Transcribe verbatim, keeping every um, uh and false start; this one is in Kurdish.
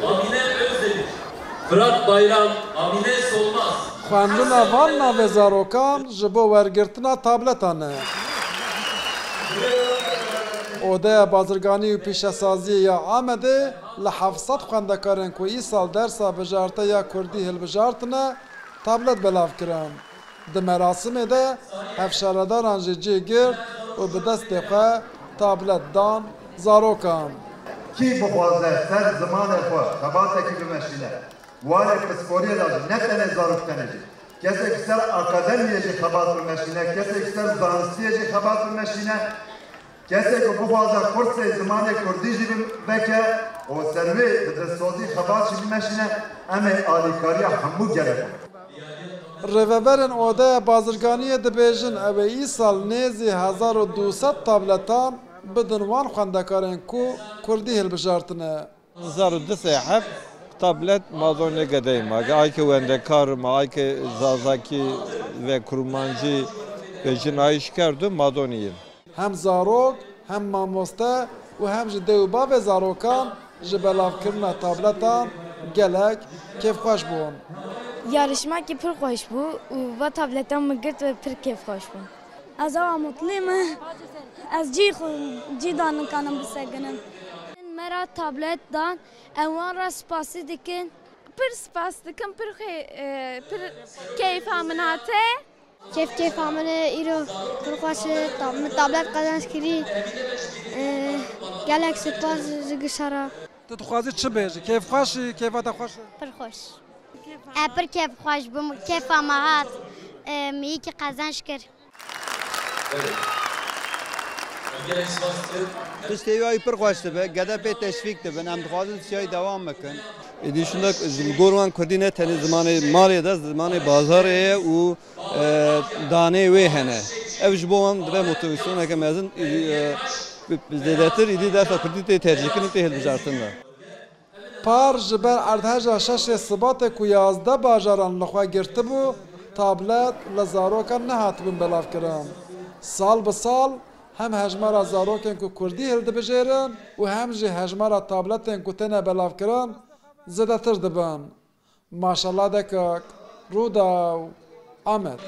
Amine Özdemir, Fırat Bayram, Amine Solmaz. Xwendina van navê zarokan ji bo wergirtina tabletan e. Odeya Bazirganî û Pîşesaziyê ya Amedê li heft sed xwendekarên ku îsal dersa bijarte ya kurdî hilbijartine, tablet belav kirin. Di merasimê de hevşaredaran jî cih girt û bi destê xwe tablet dan zarokan. Kî bixwaze ser zimanê xwe xebatekî bimeşîne, warê pisporiyê de jî ne tenê zarok tenê jî, kesek ser akademiyê jî xebat bimeşîne, kesek ser zanistiyê jî xebat bimeşîne, kesek ku bixwaze kursê zimanê kurdî jî bi-, veke û ser wê bi dilsozî xebat jî bimeşîne, em ê alîkariya hemû gelek. Rêveberên Odeya Bazirganiyê dibêjin, ew ê îsal nêzî hezar û du sed tabletan bidin wan xwendekarên ku kurdî hilbijartine. Hezar û du sed tablet madonê gedeyê ma. Ayke wendekar ma, ayke zazakî ve kurmancî ve jinayîş kerdo madonî yin. Hem zarok, hem mamoste û hem jî dê û bavê zarokan ji belavkirina tabletan gelek kêfxweş bûn. Yarışmakî pir xweş bû û va tabletan min girt ve pir kêfxweş bûm. Ez ewa mutlî me. Ez cî xwe, cî dan nikanim bisekinim. Me ra tablet dan, em wan ra spasî dikin. Pir spas dikim, pir xê-, e, pir keyfa min hate. Kêf kêfa min e, îro pir xweş e, ta-, min tablet qezenc kirî. E, gelek spas ji gişa re. Tu dixwazî çi bêjî? Kêfxweş î, kêfa te xweş e? Pir xweş. E, pir kêfxweş bûm, kêfa me hat. E, min yekî qezenc kir. Tiştê wî pir xweş dibe, gedepê teşvîk dibin, em dixwazin siyayî dewam bikin. Êdî şunda ji gor wan kurdî ne tenê zimanê malê de, zimanê bazarê ye û, e, danê wê hene. Ev ji bo wan dibe motivasyoneke mezin, êdî, e, bi, bi zêdetir êdî dersa kurdî tê tercîhkirin, tê hilbijartin de. Par ji ber erdheja şeşê Sibatê ku yazdeh bajaran li xwe girtibû, tablet li zarokan nehatibûn belavkirin. Sal bi sal hem hejmara zarokên ku kurdî hildibijêrin û hem jî hejmara tabletên ku têne belavkirin zêdetir dibin. Maşallah dekak, Rûdaw, Amed.